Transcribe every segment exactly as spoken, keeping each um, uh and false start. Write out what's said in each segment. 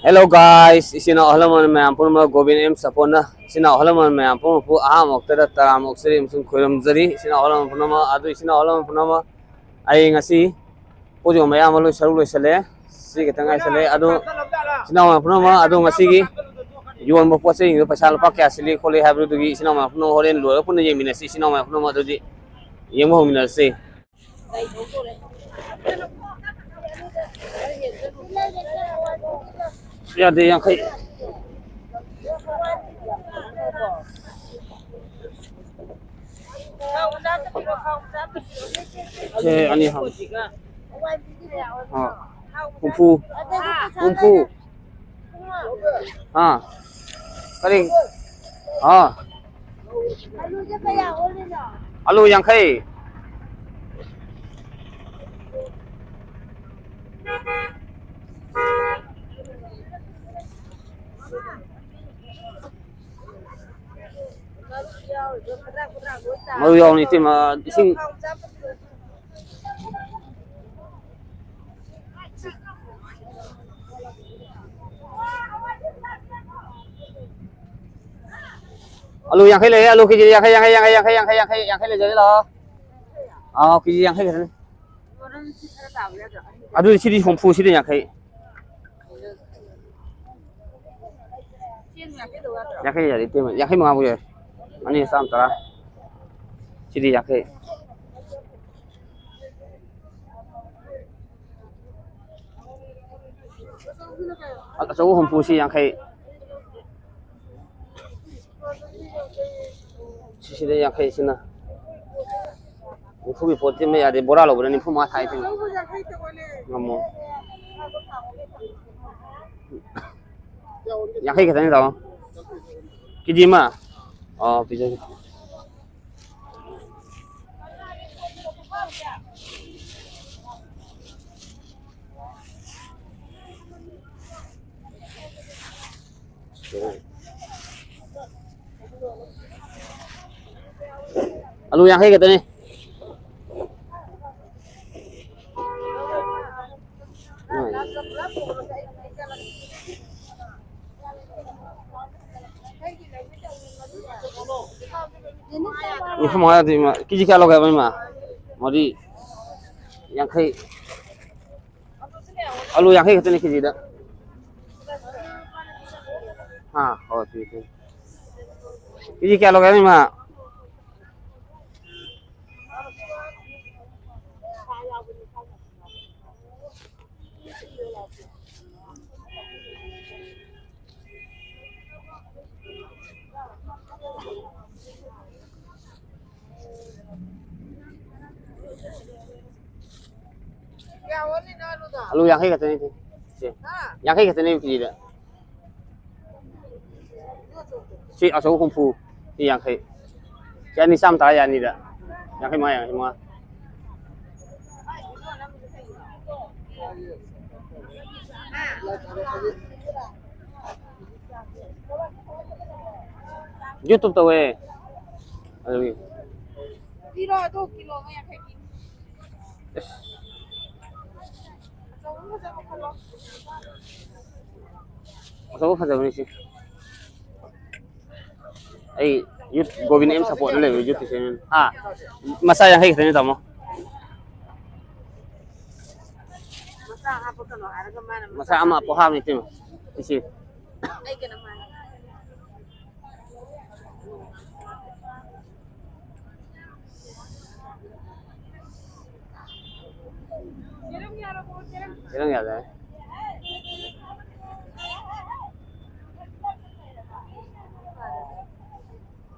Hello guys, ꯏꯆꯤꯟ ꯏꯅꯥꯎ ꯑꯍꯜ ꯂꯃꯟ ꯃꯌꯥꯝ ꯄꯨꯝꯅꯃꯛ ꯒꯣꯕꯤꯟ ꯑꯦꯝ ꯁꯄꯣꯟꯅ ꯏꯆꯤꯟ ꯏꯅꯥꯎ ꯑꯍꯜ ꯂꯃꯟ ꯃꯌꯥꯝ ꯄꯨꯝꯅꯃꯛꯄꯨ ꯑꯍꯥꯟꯕꯃꯛꯇꯗ ꯇꯔꯥꯝꯅ ꯑꯣꯛꯆꯔꯤ ꯑꯃꯁꯨꯡ ꯈꯣꯏꯔꯝꯖꯔꯤ꯫ ꯏꯆꯤꯟ ꯏꯅꯥꯎ ꯑꯍꯜ ꯂꯃꯟ ꯄꯨꯝꯅꯃꯛ ꯑꯗꯨ ꯏꯆꯤꯟ ꯏꯅꯥꯎ ꯑꯍꯜ ꯂꯃꯟ ꯄꯨꯝꯅꯃꯛ ꯑꯩ ꯉꯁꯤ ꯄꯣꯠ ꯌꯣꯟꯕ ꯑꯌꯥꯝꯕ ꯂꯣꯏ ꯁꯔꯨꯛ ꯂꯣꯏꯁꯤꯜꯂꯦ꯫ ꯁꯤ ꯈꯤꯇꯪ ꯉꯥꯏꯁꯜꯂꯦ꯫ ꯑꯗꯣ ꯏꯆꯤꯟ ꯏꯅꯥꯎ ꯃꯌꯥꯝ ꯄꯨꯝꯅꯃꯛ ꯑꯗꯣ ꯉꯁꯤꯒꯤ ꯌꯣꯟꯕ ꯄꯣꯠ ꯆꯩꯁꯤꯡꯗꯣ ꯄꯩꯁꯥ ꯂꯨꯄꯥ ꯀꯌꯥ ꯁꯤꯠꯂꯤ ꯈꯣꯠꯂꯤ ꯍꯥꯏꯕꯗꯨꯒꯤ ꯏꯆꯤꯟ ꯏꯅꯥꯎ ꯃꯌꯥꯝ ꯄꯨꯝꯅꯃꯛ ꯍꯣꯔꯦꯟ ꯂꯣꯏꯔꯒ ꯄꯨꯟꯅ ꯌꯦꯡꯃꯤꯟꯅꯁꯤ꯫ ꯏꯆꯤꯟ ꯏꯅꯥꯎ ꯃꯌꯥꯝ ꯄꯨꯝꯅꯃꯛ ꯑꯗꯨꯗꯤ ꯌꯦꯡꯕ ꯍꯧꯃꯤꯟꯅꯔꯁꯤ꯫ ꯌꯥꯗꯦ, ꯌꯥꯡꯈꯩ꯫ ꯁꯦ, ꯑꯅꯤ ꯍꯥꯞꯄꯣ꯫ ꯑꯥ, ꯍꯨꯝꯐꯨ꯫ ꯍꯨꯝꯐꯨ꯫ ꯑꯥ꯫ ꯀꯔꯤ? ꯑꯥ꯫ ꯑꯂꯨ ꯌꯥꯡꯈꯩ꯫ ꯃꯔꯨ ꯌꯥꯎꯅ ꯏꯇꯩꯃ, ꯏꯁꯤꯡ꯫ ꯑꯂꯨ ꯌꯥꯡꯈꯩ ꯂꯩꯔꯦ, ꯑꯂꯨ ꯀꯦꯖꯤ ꯌꯥꯡꯈꯩ, ꯌꯥꯡꯈꯩ, ꯌꯥꯡꯈꯩ ꯂꯩꯖꯔꯦ, ꯂꯥꯛꯑꯣ꯫ ꯑꯥ, ꯀꯦꯖꯤ ꯌꯥꯡꯈꯩ ꯈꯛꯇꯅꯤ꯫ ꯑꯗꯨꯗꯤ ꯁꯤꯗꯤ ꯍꯨꯝꯐꯨ, ꯁꯤꯗꯤ ꯌꯥꯡꯈꯩ꯫ ꯌꯥꯡꯈꯩ ꯌꯥꯔꯦ, ꯏꯇꯩꯃ, ꯌꯥꯡꯈꯩ ꯃꯉꯥ ꯐꯥꯎ ꯌꯥꯔꯦ꯫ ꯑꯅꯤ ꯆꯥꯝ ꯇꯔꯥ꯫ ꯁꯤꯗꯤ ꯌꯥꯡꯈꯩ꯫ ꯑꯆꯧꯕ ꯍꯨꯝꯐꯨ, ꯁꯤ ꯌꯥꯡꯈꯩ꯫ ꯁꯤꯁꯤꯗ ꯌꯥꯡꯈꯩ ꯁꯤꯅ꯫ ꯅꯤꯐꯨꯒꯤ ꯄꯣꯠꯇꯤ ꯑꯃ ꯌꯥꯗꯦ, ꯕꯣꯔꯥ ꯂꯧꯕꯗ ꯅꯤꯐꯨ ꯃꯉꯥ ꯊꯥꯏ ꯀꯩꯅꯣ꯫ ꯉꯝꯃꯣ꯫ ꯌꯥꯡꯈꯩ ꯈꯛꯇꯅꯤ ꯇꯥꯃꯣ꯫ ꯀꯦꯖꯤ ꯑꯃ? ꯑꯣ, ꯄꯤꯖꯒꯦ꯫ ꯑꯂꯨ ꯌꯥꯡꯈꯩ ꯈꯛꯇꯅꯤ꯫ ꯅꯤꯐꯨ ꯃꯉꯥ ꯅꯠꯇꯦ, ꯏꯃꯥ꯫ ꯀꯦꯖꯤ ꯀꯌꯥ ꯂꯧꯒꯦ ꯍꯥꯏꯕ, ꯏꯃꯥ? ꯃꯔꯤ꯫ ꯌꯥꯡꯈꯩ꯫ ꯑꯂꯨ ꯌꯥꯡꯈꯩ ꯈꯛꯇꯅꯤ ꯀꯦꯖꯤꯗ꯫ ꯑꯥ, ꯍꯣꯏ, ꯊꯤꯒꯦ, ꯊꯤꯒꯦ꯫ ꯀꯦꯖꯤ ꯀꯌꯥ ꯂꯧꯒꯦ ꯍꯥꯏꯅꯣ, ꯏꯃꯥ? ꯑꯂꯨ ꯌꯥꯡꯈꯩ ꯈꯛꯇꯅꯤ, ꯏꯆꯦ꯫ ꯌꯥꯡꯈꯩ ꯈꯛꯇꯅꯦ ꯀꯦꯖꯤꯗ꯫ ꯁꯤ ꯑꯆꯧꯕ ꯍꯨꯝꯐꯨ, ꯁꯤ ꯌꯥꯡꯈꯩ꯫ ꯁꯤ ꯑꯅꯤ ꯆꯥꯝ ꯇꯔꯥ ꯌꯥꯅꯤꯗ꯫ ꯌꯥꯡꯈꯩ ꯃꯉꯥ, ꯌꯥꯡꯈꯩ ꯃꯉꯥ꯫ YouTube ꯇꯧꯋꯦ꯫ ꯑꯗꯨꯒꯤ꯫ ꯄꯤꯔꯣ ꯑꯗꯨ ꯀꯤꯂꯣ ꯑꯃ ꯌꯥꯡꯈꯩ ꯄꯤ꯫ ꯑꯁ꯫ ꯑꯆꯧꯕ ꯐꯖꯕ ꯈꯜꯂꯣ꯫ ꯑꯆꯧꯕ ꯐꯖꯕꯅꯤ ꯁꯤ꯫ ꯑꯩ ꯌꯨꯠ ꯒꯣꯕꯤꯟ ꯑꯦꯝ ꯁꯞꯄꯣꯔꯠꯇ ꯂꯩꯕ ꯌꯨꯠꯀꯤ ꯆꯦꯅꯦꯜ꯫ ꯍꯥ? ꯃꯆꯥ ꯌꯥꯡꯈꯩ ꯈꯛꯇꯅꯤ, ꯇꯥꯃꯣ꯫ ꯃꯆꯥ ꯍꯥꯞꯄꯛꯀꯅꯣ ꯍꯥꯏꯔꯒ ꯃꯥꯅ ꯃꯆꯥ ꯃꯆꯥ ꯑꯃ ꯍꯥꯞꯄꯛꯑꯦ꯫ ꯄꯣꯛꯈꯥꯝꯅꯤ ꯏꯇꯩꯃ꯫ ꯏꯆꯦ꯫ ꯑꯩ ꯀꯩꯅꯣꯝ ꯍꯥꯏꯒꯦ꯫ ꯆꯦꯔꯪ ꯌꯥꯔꯦ꯫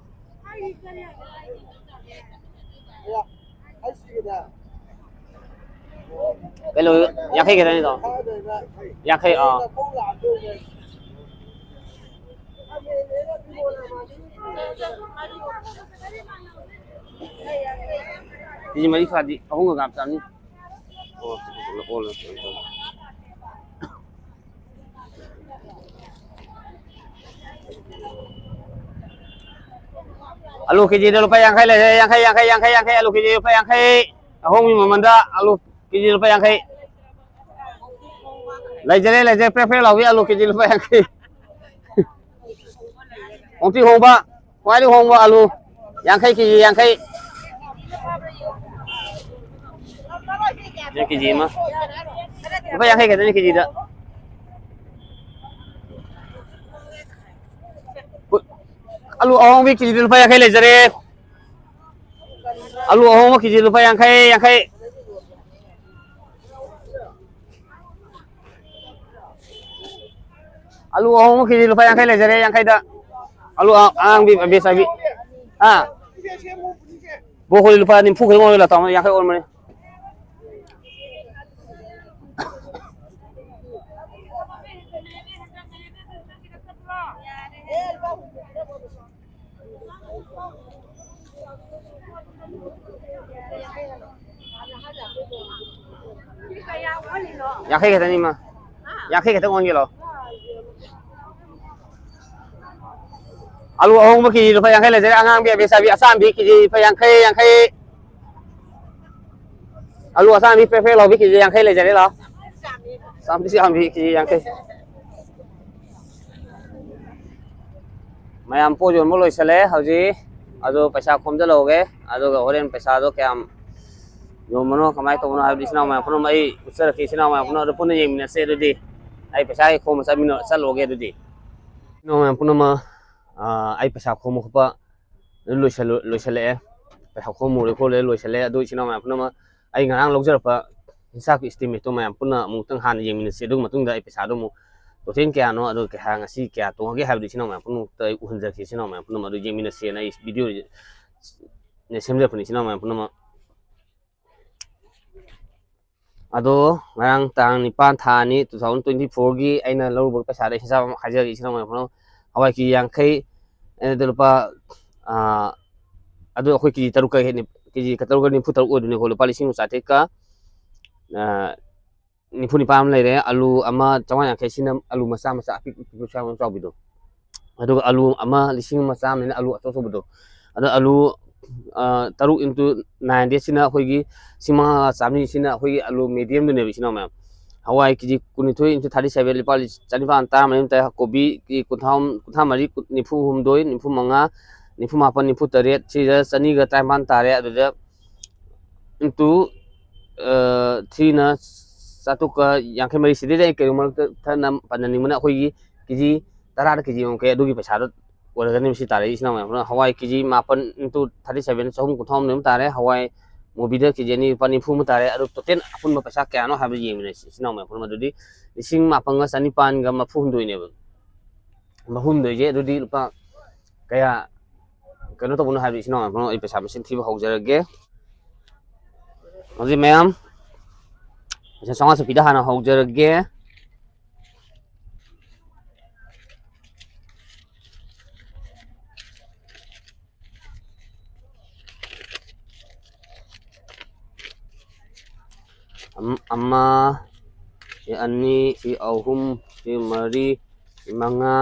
ꯀꯩꯅꯣ, ꯌꯥꯡꯈꯩ ꯈꯛꯇꯅꯤꯗꯣ꯫ ꯌꯥꯡꯈꯩ, ꯑꯥ꯫ ꯀꯦꯖꯤ ꯃꯔꯤ ꯐꯥꯗꯤ ꯑꯍꯨꯝꯒ ꯒ꯭ꯔꯥꯝ ꯆꯥꯝꯃꯔꯤ꯫ ꯑꯣ, ꯑꯣ, ꯑꯣ, ꯑꯣ꯫ ꯑꯂꯨ ꯀꯦꯖꯤꯗ ꯂꯨꯄꯥ ꯌꯥꯡꯈꯩ ꯂꯩꯔꯦ, ꯌꯥꯡꯈꯩ, ꯌꯥꯡꯈꯩ, ꯌꯥꯡꯈꯩ, ꯌꯥꯡꯈꯩ, ꯑꯂꯨ ꯀꯦꯖꯤ ꯂꯨꯄꯥ ꯌꯥꯡꯈꯩ, ꯑꯍꯣꯡꯕꯒꯤ ꯃꯃꯜꯗ ꯑꯂꯨ ꯀꯦꯖꯤ ꯂꯨꯄꯥ ꯌꯥꯡꯈꯩ꯫ ꯂꯩꯖꯔꯦ, ꯂꯩꯖꯔꯦ, ꯄ꯭ꯔꯦꯛ ꯄ꯭ꯔꯦꯛ ꯂꯥꯎꯕꯤ ꯑꯂꯨ ꯀꯦꯖꯤ ꯂꯨꯄꯥ ꯌꯥꯡꯈꯩ꯫ ꯍꯣꯡꯇꯤ ꯍꯣꯡꯕ, ꯈ꯭ꯋꯥꯏꯗꯒꯤ ꯍꯣꯡꯕ ꯑꯂꯨ, ꯌꯥꯡꯈꯩ ꯀꯦꯖꯤ ꯌꯥꯡꯈꯩ꯫ ꯁꯤꯅ ꯀꯦꯖꯤ ꯑꯃ꯫ ꯂꯨꯄꯥ ꯌꯥꯡꯈꯩ ꯈꯛꯇꯅꯤ ꯀꯦꯖꯤꯗ꯫ ꯑꯂꯨ ꯑꯍꯣꯡꯕꯤ ꯀꯦꯖꯤꯗ ꯂꯨꯄꯥ ꯌꯥꯡꯈꯩ ꯂꯩꯖꯔꯦ꯫ ꯑꯂꯨ ꯑꯍꯣꯡꯕ ꯀꯦꯖꯤ ꯂꯨꯄꯥ ꯌꯥꯡꯈꯩ, ꯌꯥꯡꯈꯩ꯫ ꯑꯂꯨ ꯑꯍꯣꯡꯕ ꯀꯦꯖꯤ ꯂꯨꯄꯥ ꯌꯥꯡꯈꯩ ꯂꯩꯖꯔꯦ, ꯌꯥꯡꯈꯩꯗ꯫ ꯑꯂꯨ ꯑ-, ꯑꯉꯥꯡꯕꯤ, ꯕꯦꯁ ꯍꯥꯏꯕꯤ꯫ ꯍꯥ? ꯕ꯭ꯔꯣꯀꯣꯂꯤ ꯂꯨꯄꯥ ꯅꯤꯐꯨ ꯈꯛꯇꯪ ꯑꯣꯏꯔꯣ, ꯇꯥꯃꯣ, ꯌꯥꯡꯈꯩ ꯑꯣꯟꯕꯅꯤ꯫ ꯌꯥꯡꯈꯩ ꯈꯛꯇꯅꯤ, ꯏꯃꯥ꯫ ꯌꯥꯡꯈꯩ ꯈꯛꯇꯪ ꯑꯣꯟꯒꯦ ꯂꯥꯛꯑꯣ꯫ ꯑꯂꯨ ꯑꯍꯣꯡꯕ ꯀꯦꯖꯤ ꯂꯨꯄꯥ ꯌꯥꯡꯈꯩ ꯂꯩꯖꯔꯦ꯫ ꯑꯉꯥꯡꯕꯤ, ꯑꯕꯦꯁꯥꯕꯤ, ꯑꯁꯥꯡꯕꯤ ꯀꯦꯖꯤ ꯂꯨꯄꯥ ꯌꯥꯡꯈꯩ, ꯌꯥꯡꯈꯩ꯫ ꯑꯂꯨ ꯑꯁꯥꯡꯕꯤ ꯄ꯭ꯔꯦꯛ ꯄ꯭ꯔꯦꯛ ꯂꯥꯎꯕꯤ ꯀꯦꯖꯤ ꯌꯥꯡꯈꯩ ꯂꯩꯖꯔꯦ, ꯂꯥꯛꯑꯣ꯫ ꯆꯥꯝꯕꯤ, ꯆꯥꯝꯕꯤ ꯀꯦꯖꯤ ꯌꯥꯡꯈꯩ꯫ ꯃꯌꯥꯝ ꯄꯣꯠ ꯌꯣꯟꯕ ꯂꯣꯏꯁꯜꯂꯦ ꯍꯧꯖꯤꯛ꯫ ꯑꯗꯣ ꯄꯩꯁꯥ ꯈꯣꯝꯖꯜꯍꯧꯒꯦ꯫ ꯑꯗꯨꯒ ꯍꯣꯔꯦꯟ ꯄꯩꯁꯥꯗꯣ ꯀꯌꯥꯝ ꯌꯣꯟꯕꯅꯣ, ꯀꯃꯥꯏꯅ ꯇꯧꯕꯅꯣ ꯍꯥꯏꯕꯗꯤ ꯏꯆꯤꯟ ꯏꯅꯥꯎ ꯃꯌꯥꯝ ꯄꯨꯝꯅꯃꯛ ꯑꯩ ꯎꯠꯆꯔꯛꯀꯦ꯫ ꯏꯆꯤꯟ ꯏꯅꯥꯎ ꯃꯌꯥꯝ ꯄꯨꯝꯅꯃꯛ ꯑꯗꯨ ꯄꯨꯟꯅ ꯌꯦꯡꯃꯤꯟꯅꯁꯦ꯫ ꯑꯗꯨꯗꯤ ꯑꯩ ꯄꯩꯁꯥ ꯍꯦꯛ ꯈꯣꯝꯕ ꯆꯠꯃꯤꯟꯅ-, ꯆꯠꯂꯨꯔꯒꯦ꯫ ꯑꯗꯨꯗꯤ ꯏꯆꯤꯟ ꯏꯅꯥꯎ ꯃꯌꯥꯝ ꯄꯨꯝꯅꯃꯛ, ꯑꯥ, ꯑꯩ ꯄꯩꯁꯥ ꯈꯣꯝꯕ ꯈꯣꯠꯄ ꯑꯗꯨ ꯂꯣꯏꯁꯜꯂꯨ-, ꯂꯣꯏꯁꯜꯂꯛꯑꯦ꯫ ꯄꯩꯁꯥ ꯈꯣꯝꯃꯨꯔꯦ ꯈꯣꯠꯂꯦ ꯂꯣꯏꯁꯜꯂꯦ꯫ ꯑꯗꯨ ꯏꯆꯤꯟ ꯏꯅꯥꯎ ꯃꯌꯥꯝ ꯄꯨꯝꯅꯃꯛ ꯑꯩ ꯉꯔꯥꯡ ꯂꯧꯖꯔꯛꯄ ꯍꯤꯁꯥꯞꯀꯤ ꯏꯁꯇꯤꯃꯦꯠꯇꯣ ꯃꯌꯥꯝ ꯄꯨꯟꯅ ꯑꯃꯨꯛꯇꯪ ꯍꯥꯟꯅ ꯌꯦꯡꯃꯤꯟꯅꯁꯤ꯫ ꯑꯗꯨꯒꯤ ꯃꯇꯨꯡꯗ ꯑꯩ ꯄꯩꯁꯥꯗꯣ ꯑꯃꯨꯛ ꯇꯣꯇꯦꯜ ꯀꯌꯥꯅꯣ, ꯑꯗꯨ ꯀꯌꯥ ꯉꯁꯤ ꯀꯌꯥ ꯇꯣꯡꯉꯒꯦ ꯍꯥꯏꯕꯗꯨ ꯏꯆꯤꯟ ꯏꯅꯥꯎ ꯃꯌꯥꯝ ꯄꯨꯝꯅꯃꯛꯇ ꯑꯩ ꯎꯍꯟꯖꯔꯛꯀꯦ꯫ ꯏꯆꯤꯟ ꯏꯅꯥꯎ ꯃꯌꯥꯝ ꯄꯨꯝꯅꯃꯛ ꯑꯗꯨ ꯌꯦꯡꯃꯤꯟꯅꯁꯦꯅ ꯑꯩ ꯚꯤꯗꯤꯑꯣ ꯁꯦꯝꯖꯔꯛꯄꯅꯤ ꯏꯆꯤꯟ ꯏꯅꯥꯎ ꯃꯌꯥꯝ ꯄꯨꯝꯅꯃꯛ꯫ ꯑꯗꯣ ꯉꯔꯥꯡ ꯇꯥꯡ ꯅꯤꯄꯥꯟ ꯊꯥ ꯑꯅꯤ two thousand twenty fourꯒꯤ ꯑꯩꯅ ꯂꯧꯔꯨꯕ ꯄꯩꯁꯥꯗ ꯍꯤꯁꯥꯞ ꯑꯃ ꯍꯥꯏꯖꯔꯒꯦ ꯏꯆꯤꯟ ꯏꯅꯥꯎ ꯃꯌꯥꯝ ꯄꯨꯝꯅꯃꯛ꯫ ꯍꯋꯥꯏ ꯀꯦꯖꯤ ꯌꯥꯡꯈꯩ, ꯑꯗꯨꯗ ꯂꯨꯄꯥ, ꯑꯥ, ꯑꯗꯨ ꯑꯩꯈꯣꯏ ꯀꯦꯖꯤ ꯇꯔꯨꯛꯀ ꯍꯦꯟꯅ, ꯀꯦꯖꯤ ꯇꯔꯨꯛꯀ ꯅꯤꯐꯨ ꯇꯔꯨꯛ ꯑꯣꯏꯗꯣꯏꯅꯤꯀꯣ꯫ ꯂꯨꯄꯥ ꯂꯤꯁꯤꯡ ꯑꯃ ꯆꯥꯇ꯭ꯔꯦꯠꯀ, ꯑꯥ, ꯅꯤꯐꯨ ꯅꯤꯄꯥꯟ ꯑꯃ ꯂꯩꯔꯦ꯫ ꯑꯂꯨ ꯑꯃ ꯆꯥꯝꯃꯉꯥ ꯌꯥꯡꯈꯩꯁꯤꯅ ꯑꯂꯨ ꯃꯆꯥ ꯃꯆꯥ ꯑꯄꯤꯛ ꯑꯄꯤꯛꯄꯁꯨ ꯌꯥꯎꯅ ꯆꯥꯎꯕꯤꯗꯣ꯫ ꯑꯗꯨꯒ ꯑꯂꯨ ꯑꯃ ꯂꯤꯁꯤꯡ ꯑꯃ ꯆꯥꯝꯃꯅꯤꯅ ꯑꯂꯨ ꯑꯆꯧ ꯑꯆꯧꯕꯗꯣ꯫ ꯑꯗꯣ ꯑꯂꯨ, ꯑ, ꯇꯔꯨꯛ into nine hundredꯁꯤꯅ ꯑꯩꯈꯣꯏꯒꯤ ꯂꯤꯁꯤꯡ ꯃꯉꯥ ꯆꯥꯝꯃꯔꯤꯁꯤꯅ ꯑꯩꯈꯣꯏꯒꯤ ꯑꯂꯨ mediumꯗꯨꯅꯦꯕ, ꯏꯆꯤꯟ ꯏꯅꯥꯎ ꯃꯌꯥꯝ꯫ ꯍꯋꯥꯏ ꯀꯦ ꯖꯤ ꯀꯨꯟꯅꯤꯊꯣꯏ into thirty seven, ꯂꯨꯄꯥ ꯆꯅꯤꯄꯥꯟ ꯇꯔꯥꯃꯔꯤ ꯑꯃ ꯇꯥꯏ꯫ ꯀꯣꯕꯤ ꯀꯦ ꯖꯤ ꯀꯨꯟꯊ꯭ꯔꯥ, ꯀꯨꯟꯊ꯭ꯔꯥ ꯃꯔꯤ, ꯅꯤꯐꯨ ꯍꯨꯝꯗꯣꯏ, ꯅꯤꯐꯨ ꯃꯉꯥ, ꯅꯤꯐꯨ ꯃꯥꯄꯟ, ꯅꯤꯐꯨ ꯇꯔꯦꯠ, ꯁꯤꯗ ꯆꯅꯤꯒ ꯇꯔꯥꯅꯤꯄꯥꯟ ꯇꯥꯔꯦ꯫ ꯑꯗꯨꯗ into, ꯑ, threeꯅ ꯆꯥꯇ꯭ꯔꯨꯛꯀ ꯌꯥꯡꯈꯩ ꯃꯔꯤ꯫ ꯁꯤꯗꯩꯗ ꯑꯩ ꯀꯩꯅꯣ ꯃꯔꯛꯇ ꯊꯠꯅ ꯄꯟꯖꯅꯤꯡꯕꯅ, ꯑꯩꯈꯣꯏꯒꯤ ꯀꯦ ꯖꯤ ꯇꯔꯥꯗ ꯀꯦ ꯖꯤ ꯌꯥꯡꯈꯩ, ꯑꯗꯨꯒꯤ ꯄꯩꯁꯥꯗꯣ ꯑꯣꯏꯔꯒꯅꯤ ꯁꯤ ꯇꯥꯔꯛꯏ, ꯏꯆꯤꯟ ꯏꯅꯥꯎ ꯃꯌꯥꯝ꯫ ꯍꯋꯥꯏ ꯀꯦ ꯖꯤ ꯃꯥꯄꯟ into thirty seven, ꯆꯍꯨꯝ ꯀꯨꯟꯊ꯭ꯔꯥ ꯍꯨꯝꯗꯣꯏ ꯑꯃ ꯇꯥꯔꯦ꯫ ꯍꯋꯥꯏ ꯃꯨꯕꯤꯗ ꯀꯦ ꯖꯤ ꯑꯅꯤ, ꯂꯨꯄꯥ ꯅꯤꯐꯨ ꯑꯃ ꯇꯥꯔꯦ꯫ ꯑꯗꯨ total ꯑꯄꯨꯟꯕ ꯄꯩꯁꯥ ꯀꯌꯥꯅꯣ ꯍꯥꯏꯕꯗꯨ ꯌꯦꯡꯕꯅꯦ ꯏꯆꯤꯟ ꯏꯅꯥꯎ ꯃꯌꯥꯝ ꯄꯨꯝꯅꯃꯛ꯫ ꯑꯗꯨꯗꯤ ꯂꯤꯁꯤꯡ ꯃꯥꯄꯟꯒ ꯆꯅꯤꯄꯥꯟꯒ ꯃꯔꯐꯨ ꯍꯨꯝꯗꯣꯏꯅꯦꯕ꯫ ꯃꯔꯐꯨ ꯍꯨꯝꯗꯣꯏꯁꯦ ꯑꯗꯨꯗꯤ ꯂꯨꯄꯥ ꯀꯌꯥ ꯀꯩꯅꯣ ꯇꯧꯕꯅꯣ ꯍꯥꯏꯕꯗꯤ ꯏꯆꯤꯟ ꯏꯅꯥꯎ ꯃꯌꯥꯝ ꯄꯨꯝꯅꯃꯛ ꯑꯩ ꯄꯩꯁꯥ ꯃꯁꯤꯡ ꯊꯤꯕ ꯍꯧꯖꯔꯒꯦ꯫ ꯍꯧꯖꯤꯛ ꯃꯌꯥꯝ ꯄꯩꯁꯥ ꯆꯥꯝꯃꯉꯥ ꯆꯠꯄꯤꯗ ꯍꯥꯟꯅ ꯍꯧꯖꯔꯒꯦ꯫ ꯑꯝ-, ꯑꯃ, ꯁꯤ ꯑꯅꯤ, ꯁꯤ ꯑꯍꯨꯝ, ꯁꯤ ꯃꯔꯤ, ꯁꯤ ꯃꯉꯥ,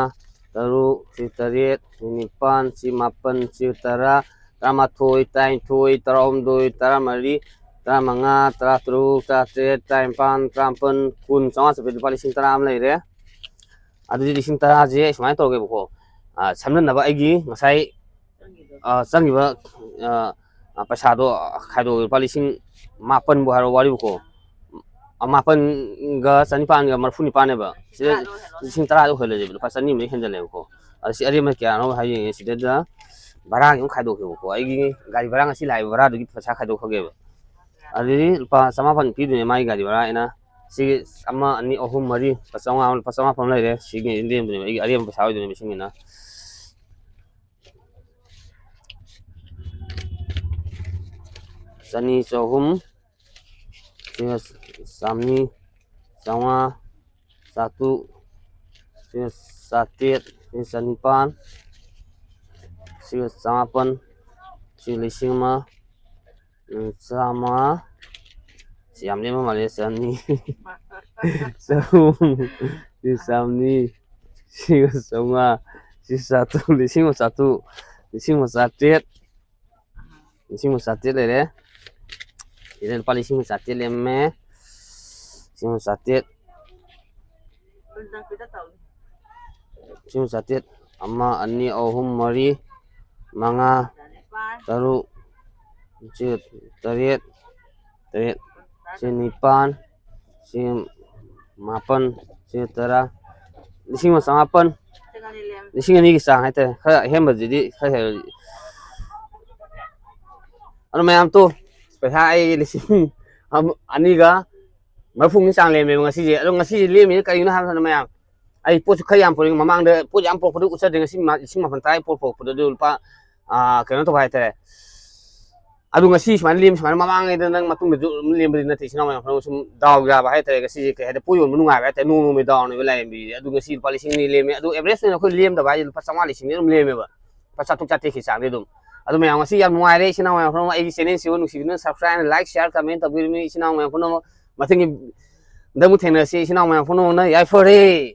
ꯇꯔꯨꯛ, ꯁꯤ ꯇꯔꯦꯠ, ꯁꯤ ꯅꯤꯄꯥꯟ, ꯁꯤ ꯃꯥꯄꯟ, ꯁꯤ ꯇꯔꯥ, ꯇꯔꯥꯃꯥꯊꯣꯏ, ꯇꯔꯥꯅꯤꯊꯣꯏ, ꯇꯔꯥꯍꯨꯝꯗꯣꯏ, ꯇꯔꯥꯃꯔꯤ, ꯇꯔꯥꯃꯉꯥ, ꯇꯔꯥꯇꯔꯨꯛ, ꯇꯔꯥꯇꯔꯦꯠ, ꯇꯔꯥꯅꯤꯄꯥꯟ, ꯇꯔꯥꯃꯥꯄꯟ, ꯀꯨꯟ꯫ ꯆꯥꯝꯃꯉꯥ ꯆꯠꯄꯤ ꯂꯨꯄꯥ ꯂꯤꯁꯤꯡ ꯇꯔꯥ ꯑꯃ ꯂꯩꯔꯦ꯫ ꯑꯗꯨꯗꯤ ꯂꯤꯁꯤꯡ ꯇꯔꯥꯁꯦ ꯁꯨꯃꯥꯏꯅ ꯇꯧꯔꯒꯦꯕꯀꯣ꯫ ꯑ, ꯁꯝꯅꯅꯕ ꯑꯩꯒꯤ ꯉꯁꯥꯏ, ꯑ, ꯆꯪꯈꯤꯕ, ꯑ, ꯑ, ꯄꯩꯁꯥꯗꯣ ꯈꯥꯏꯗꯣꯛꯑꯒ ꯂꯨꯄꯥ ꯂꯤꯁꯤꯡ ꯃꯥꯄꯟꯕꯨ ꯍꯥꯏꯔꯣ ꯋꯥꯔꯤꯕꯨꯀꯣ꯫ ꯑ, ꯃꯥꯄꯟꯒ ꯆꯅꯤꯄꯥꯟꯒ ꯃꯔꯐꯨ ꯅꯤꯄꯥꯟꯅꯦꯕ꯫ ꯁꯤꯗ ꯂꯤꯁꯤꯡ ꯇꯔꯥꯗꯣ ꯑꯣꯏꯍꯜꯂꯁꯦꯕ, ꯂꯨꯄꯥ ꯆꯅꯤ ꯑꯃ ꯍꯦꯟꯖꯜꯂꯦꯕꯀꯣ꯫ ꯑꯗ ꯁꯤ ꯑꯔꯦꯝꯕ ꯀꯌꯥꯅꯣ ꯍꯥꯏ ꯌꯦꯡꯉꯦ꯫ ꯁꯤꯗꯩꯗ ꯚꯔꯥꯒꯤ ꯑꯃꯨꯛ ꯈꯥꯏꯗꯣꯛꯀꯦꯕꯀꯣ꯫ ꯑꯩꯒꯤ ꯒꯥꯔꯤ ꯚꯔꯥ ꯉꯁꯤ ꯂꯥꯛꯏꯕ ꯚꯔꯥꯗꯨꯒꯤ ꯄꯩꯁꯥ ꯈꯥꯏꯗꯣꯛꯈ꯭ꯔꯒꯦꯕ꯫ ꯑꯗꯨꯗꯤ ꯂꯨꯄꯥ ꯆꯃꯥꯄꯟ ꯄꯤꯗꯣꯏꯅꯦ ꯃꯥꯒꯤ ꯒꯥꯔꯤ ꯚꯔꯥ ꯑꯩꯅ꯫ ꯁꯤꯒꯤ ꯑꯃ, ꯑꯅꯤ, ꯑꯍꯨꯝ, ꯃꯔꯤ, ꯂꯨꯄꯥ ꯆꯥꯝꯃꯉꯥ ꯑꯃ, ꯂꯨꯄꯥ ꯆꯥꯝꯃꯥꯄꯟ ꯑꯃ ꯂꯩꯔꯦ꯫ ꯁꯤꯒꯤ ꯂꯦꯝꯗꯣꯏꯅꯦꯕ, ꯑꯩꯒꯤ ꯑꯔꯦꯝꯕ ꯄꯩꯁꯥ ꯑꯣꯏꯗꯣꯏꯅꯦꯕ ꯁꯤꯡꯁꯤꯅ꯫ ꯆꯅꯤ, ꯆꯍꯨꯝ, ꯁꯤꯅ ꯆꯥꯝꯃꯔꯤ, ꯆꯥꯝꯃꯉꯥ, ꯆꯥꯇ꯭ꯔꯨꯛ, ꯁꯤꯅ ꯆꯥꯇ꯭ꯔꯦꯠ, ꯁꯤꯅ ꯆꯅꯤꯄꯥꯟ, ꯁꯤꯒ ꯆꯃꯥꯄꯟ, ꯁꯤ ꯂꯤꯁꯤꯡ ꯑꯃ, ꯎꯝ, ꯆꯥꯝꯃ, ꯁꯤ ꯌꯥꯝ ꯂꯦꯝꯕ ꯃꯥꯜꯂꯦ, ꯆꯅꯤ, ꯆꯍꯨꯝ, ꯁꯤ ꯆꯥꯝꯃꯔꯤ, ꯁꯤꯒ ꯆꯥꯝꯃꯉꯥ, ꯁꯤ ꯆꯥꯇ꯭ꯔꯨꯛ, ꯂꯤꯁꯤꯡ ꯑꯃ ꯆꯥꯇ꯭ꯔꯨꯛ, ꯂꯤꯁꯤꯡ ꯑꯃ ꯆꯥꯇ꯭ꯔꯦꯠ, ꯂꯤꯁꯤꯡ ꯑꯃ ꯆꯥꯇ꯭ꯔꯦꯠ ꯂꯩꯔꯦ꯫ ꯁꯤꯗ ꯂꯨꯄꯥ ꯂꯤꯁꯤꯡ ꯑꯃ ꯆꯥꯇ꯭ꯔꯦꯠ ꯂꯦꯝꯃꯦ꯫ ꯂꯤꯁꯤꯡ ꯑꯃ ꯆꯥꯇ꯭ꯔꯦꯠ, ꯂꯤꯁꯤꯡ ꯑꯃ ꯆꯥꯇ꯭ꯔꯦꯠ, ꯑꯃ, ꯑꯅꯤ, ꯑꯍꯨꯝ, ꯃꯔꯤ, ꯃꯉꯥ, ꯇꯔꯨꯛ, ꯁꯤ ꯇꯔꯦꯠ, ꯇꯔꯦꯠ, ꯁꯤ ꯅꯤꯄꯥꯟ, ꯁꯤ ꯃꯥꯄꯟ, ꯁꯤ ꯇꯔꯥ, ꯂꯤꯁꯤꯡ ꯑꯃ ꯆꯃꯥꯄꯟ, ꯂꯤꯁꯤꯡ ꯑꯅꯤꯒꯤ ꯆꯥꯡ ꯍꯥꯏꯇꯥꯔꯦ꯫ ꯈꯔ ꯑꯍꯦꯟꯕꯁꯤꯗꯤ ꯈꯔ ꯍꯦꯜꯂꯦ꯫ ꯑꯗꯨ ꯃꯌꯥꯝ ꯇꯣ, ꯄꯩꯁꯥ ꯑꯩ ꯂꯤꯁꯤꯡ ꯑꯃ, ꯑꯅꯤꯒ ꯃꯔꯤꯐꯨꯒꯤ ꯆꯥꯡ ꯂꯦꯝꯃꯦꯕ ꯉꯁꯤꯁꯦ꯫ ꯑꯗꯣ ꯉꯁꯤꯁꯦ ꯂꯦꯝꯃꯤꯁꯦ ꯀꯔꯤꯒꯤꯅꯣ ꯍꯥꯏꯕ ꯃꯇꯝꯗ, ꯃꯌꯥꯝ, ꯑꯩ ꯄꯣꯠꯁꯨ ꯈꯔ ꯌꯥꯝ ꯄꯨꯔꯛꯏ꯫ ꯃꯃꯥꯡꯗ ꯄꯣꯠ ꯌꯥꯝ ꯄꯨꯔꯛꯄꯗꯨ ꯎꯠꯆꯗ꯭ꯔꯦ꯫ ꯉꯁꯤ ꯃꯥ-, ꯂꯤꯁꯤꯡ ꯃꯥꯄꯟ ꯇꯔꯥ ꯄꯣꯠ ꯄꯨꯔꯛꯄꯗꯣ, ꯑꯗꯨ ꯂꯨꯄꯥ, ꯑꯥ, ꯀꯩꯅꯣ ꯇꯧꯕ ꯍꯥꯏꯇꯥꯔꯦ꯫ ꯑꯗꯨ ꯉꯁꯤ ꯁꯨꯃꯥꯏꯅ ꯂꯦꯝꯃꯤ, ꯁꯨꯃꯥꯏꯅ ꯃꯃꯥꯡꯉꯩꯗ ꯅꯪ ꯃꯇꯨꯡꯗꯁꯨ ꯑꯗꯨꯝ ꯂꯦꯝꯕꯗꯤ ꯅꯠꯇꯦ, ꯏꯆꯤꯟ ꯏꯅꯥꯎ ꯃꯌꯥꯝ ꯄꯨꯝꯅꯃꯛ꯫ ꯁꯨꯝ ꯗꯥꯎ ꯌꯥꯕ ꯍꯥꯏꯇꯥꯔꯦ꯫ ꯉꯁꯤꯁꯦ ꯀꯩ ꯍꯥꯏꯇꯥꯔꯦ, ꯄꯣꯠ ꯌꯣꯟꯕ ꯅꯨꯡꯉꯥꯏꯕ ꯍꯥꯏꯇꯥꯔꯦ, ꯅꯣꯡꯃ ꯅꯣꯡꯃꯒꯤ ꯗꯥꯎꯅꯦꯕ ꯂꯥꯏꯔꯦꯝꯕꯤꯁꯦ꯫ ꯑꯗꯨ ꯉꯁꯤ ꯂꯨꯄꯥ ꯂꯤꯁꯤꯡ ꯑꯅꯤ ꯂꯦꯝꯃꯦ꯫ ꯑꯗꯨ average ꯑꯣꯏꯅ ꯑꯩꯈꯣꯏ ꯂꯦꯝꯗꯕ ꯍꯥꯏꯁꯦ ꯂꯨꯄꯥ ꯆꯥꯝꯃꯉꯥ ꯂꯤꯁꯤꯡꯗꯤ ꯑꯗꯨꯝ ꯂꯦꯝꯃꯦꯕ, ꯂꯨꯄꯥ ꯆꯥꯇ꯭ꯔꯨꯛ ꯆꯥꯇ꯭ꯔꯦꯠꯀꯤ ꯆꯥꯡꯗꯤ ꯑꯗꯨꯝ꯫ ꯑꯗꯨ ꯃꯌꯥꯝ, ꯉꯁꯤ ꯌꯥꯝ ꯅꯨꯡꯉꯥꯏꯔꯦ ꯏꯆꯤꯟ ꯏꯅꯥꯎ ꯃꯌꯥꯝ ꯄꯨꯝꯅꯃꯛ꯫ ꯑꯩꯒꯤ channelꯁꯤꯕꯨ ꯅꯨꯡꯁꯤꯕꯤꯗꯨꯅ subscribe, like, share, comment ꯇꯧꯕꯤꯔꯝꯃꯤ ꯏꯆꯤꯟ ꯏꯅꯥꯎ ꯃꯌꯥꯝ ꯄꯨꯝꯅꯃꯛ꯫ ꯃꯊꯪꯒꯤ ꯗ ꯑꯃꯨꯛ ꯊꯦꯡꯅꯔꯁꯤ ꯏꯆꯤꯟ ꯏꯅꯥꯎ ꯃꯌꯥꯝ ꯄꯨꯝꯅꯃꯛꯅ꯫ ꯌꯥꯏꯐꯔꯦ꯫